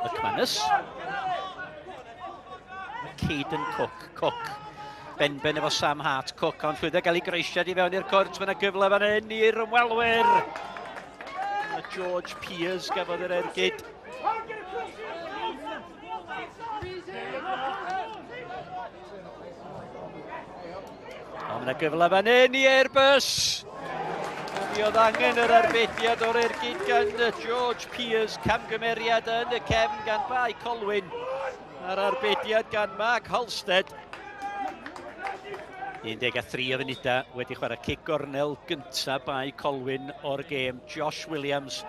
McManus. Caden Cook. Cook. Benben efo Sam Hart. Cook ond llwyddo gael ei greisiad i fewn i'r cwrt. Mae yna gyfle fan hyn i'r ymwelwyr. A George Pears gafodd yr ergyd. Ond mae yna gyfle fan hyn i Airbus. Mi oedd angen yr arbediad o'r ergyd gan George Pears. Camgymeriad yn y cefn gan Bae Colwyn. A'r arbediad gan Mark Halstead. 13 o funudau wedi chwarae cic gornel gyntaf Bae Colwyn o'r gêm. Josh Williams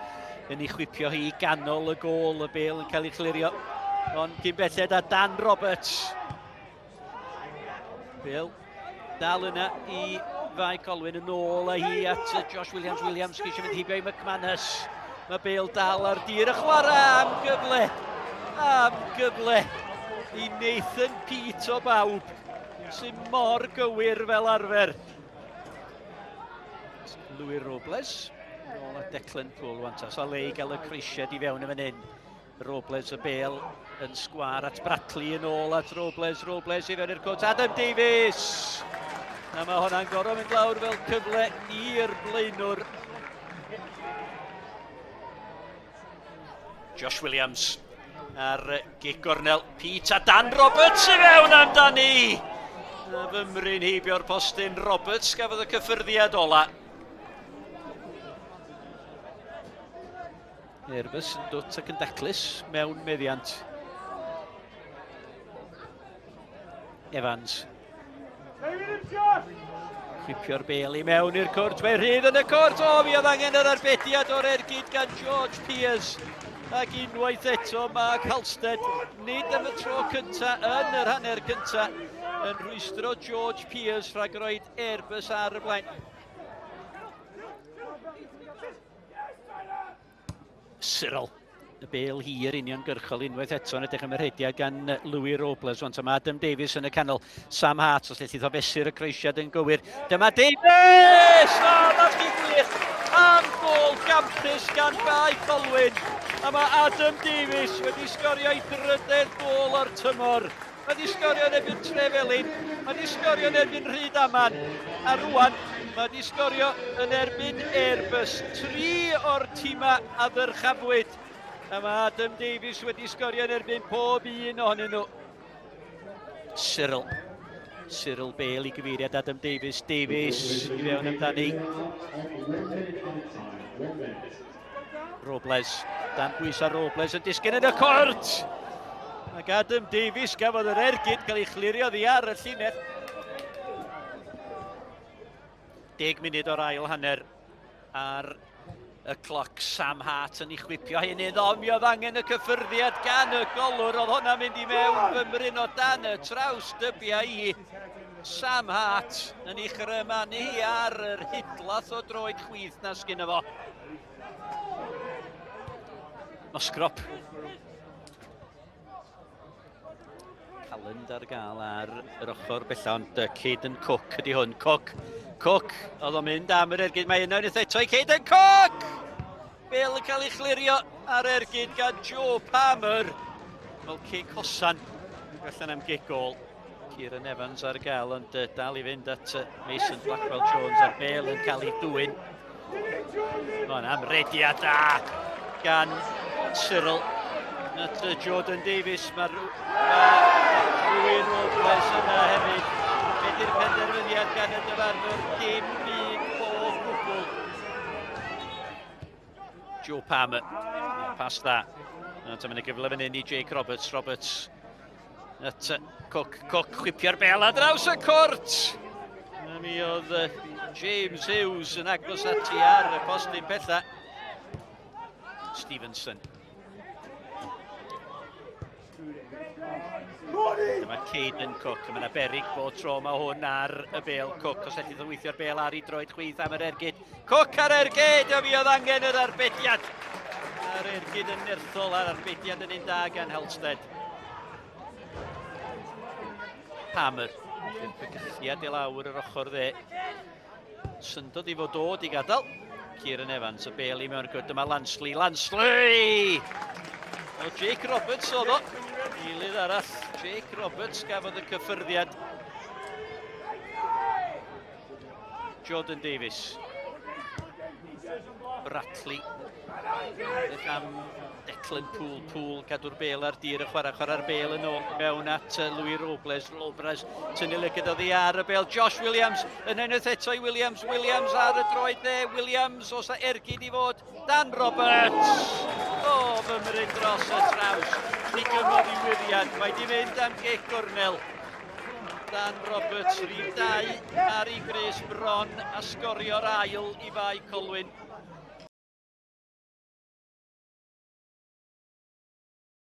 yn ei chwipio hi i ganol y gôl, y bêl yn cael ei chlirio. Ond cyn belled a Dan Roberts. Bêl dal yna i Fae Colwyn yn ôl â hi at Josh Williams. Williams geisio mynd heibio i McManus. Mae Bale dal ar dir y chwarae am gyfle. Am gyfle i Nathan Peat o bawb sy'n mor gywir fel arfer. Louis Robles. Yn ôl at Declan Poole rwan ta. So le i gael y croesiad i fewn yn fan hyn. Robles y bel yn sgwar at Bradley yn ôl at Robles, Robles i fewn i'r cwt, Adam Davies! A mae hwnna'n gorfod mynd lawr fel cyfle i'r blaenwr. Josh Williams ar gic gornel. Pete a Dan Roberts i fewn amdani! A fymryn heibio'r postyn Roberts gafodd y cyffyrddiad ola. Airbus yn dwt ac yn daclus mewn meddiant. Evans. Chwipio'r bel i mewn i'r cwrt, mae rhydd yn y cwrt, o mi oedd angen yr arbediad o'r ergyd gan George Pears. Ac unwaith eto Mark Halstead, nid am y tro cynta yn yr hanner cynta, yn rhwystro George Pears rhag roed Airbus ar y blaen. Cyril. Y bel hir uniongyrchol unwaith eto yn edrych am y rhediad gan Louis Robles. Wan mae Adam Davies yn y canol. Sam Hart, os ellith o fesur y croesiad yn gywir. Dyma Davies! O, oh, chi gwych! Am gol gampus gan Bae Colwyn. A mae Adam Davies wedi sgorio ei drydedd gol o'r tymor. Mae wedi sgorio yn erbyn Trefelin, mae wedi sgorio yn erbyn Rhydaman, a rwan mae wedi sgorio yn erbyn Airbus. Tri o'r tîmau a ddyrchafwyd, a mae Adam Davies wedi sgorio yn erbyn pob un ohonyn nhw. Cyril. Cyril Bale i gyfeiriad Adam Davies. Davies i fewn amdani. Robles, dan bwysau Robles yn disgyn yn y cwrt! Ac Adam Davies gafodd yr ergyd cael ei chlirio ddi ar y llinell. 10 munud o'r ail hanner ar y cloc. Sam Hart yn ei chwipio hyn iddo. Mi oedd angen y cyffyrddiad gan y golwr. Oedd hwnna'n mynd i mewn fymryn o dan y traws dybiau i. Sam Hart yn ei chrymanu hi ar yr hidlath o droed chwith na sgynno fo. Nosgrop. Calend ar gael ar yr ochr bella, ond Caden Cook ydy hwn. Cook, Cook, oedd o'n mynd am yr ergyd. Mae yna unwaith eto i Caden Cook! Bel yn cael ei chlirio ar ergyd gan Joe Palmer. Fel cic hosan allan am gic gol. Kieran Evans ar gael, ond dal i fynd at Mason Blackwell Jones a'r bel yn cael ei dwyn. Mae'n amrediad da gan Cyril at Jordan Davies. Mae'r rhywun Robles yna hefyd. Be di'r penderfyniad gan y dyfarnwr? Dim byd o gwbl. Joe Palmer. Pas dda. Ond mae'n gyfle fan hyn i Jake Roberts. Roberts at Cook. Cook chwipio'r bel ar draws y cwrt. A mi oedd James Hughes yn agos ati ar y postyn pella. Stevenson. Dyma Caden Cook, mae yna berig bod tro mae hwn ar y bel Cook, os ellith o weithio'r bel ar ei droed chwith am yr ergyd. Cook ar ergyd, a fi oedd angen yr arbediad. A'r ergyd yn nerthol a'r arbediad yn un da gan Halstead. Palmer, bygythiad i lawr yr ochr dde. Syndod i fod dod i gadael. Kieran Evans, y bel i mewn. Dyma Lansley. Lansley! O, Jake Roberts oedd o. Gilydd arall, Jake Roberts gafodd y cyffyrddiad. Jordan Davies. Bratley. Edrych am Declan Poole. Poole cadw'r bel ar dir y chwarae. Chwarae'r bel yn ôl mewn at Louis Robles. Robles tynnu lygad oddi ar y bel. Josh Williams yn enweth eto i Williams. Williams ar y droed dde. Williams os a ergyd i fod. Dan Roberts! O, fymryn dros y traws. Digymodd i wiriad. Mae di fynd am gic gornel. Dan Roberts, rhif 2 ar ei grys bron a sgorio'r ail i Fae Colwyn.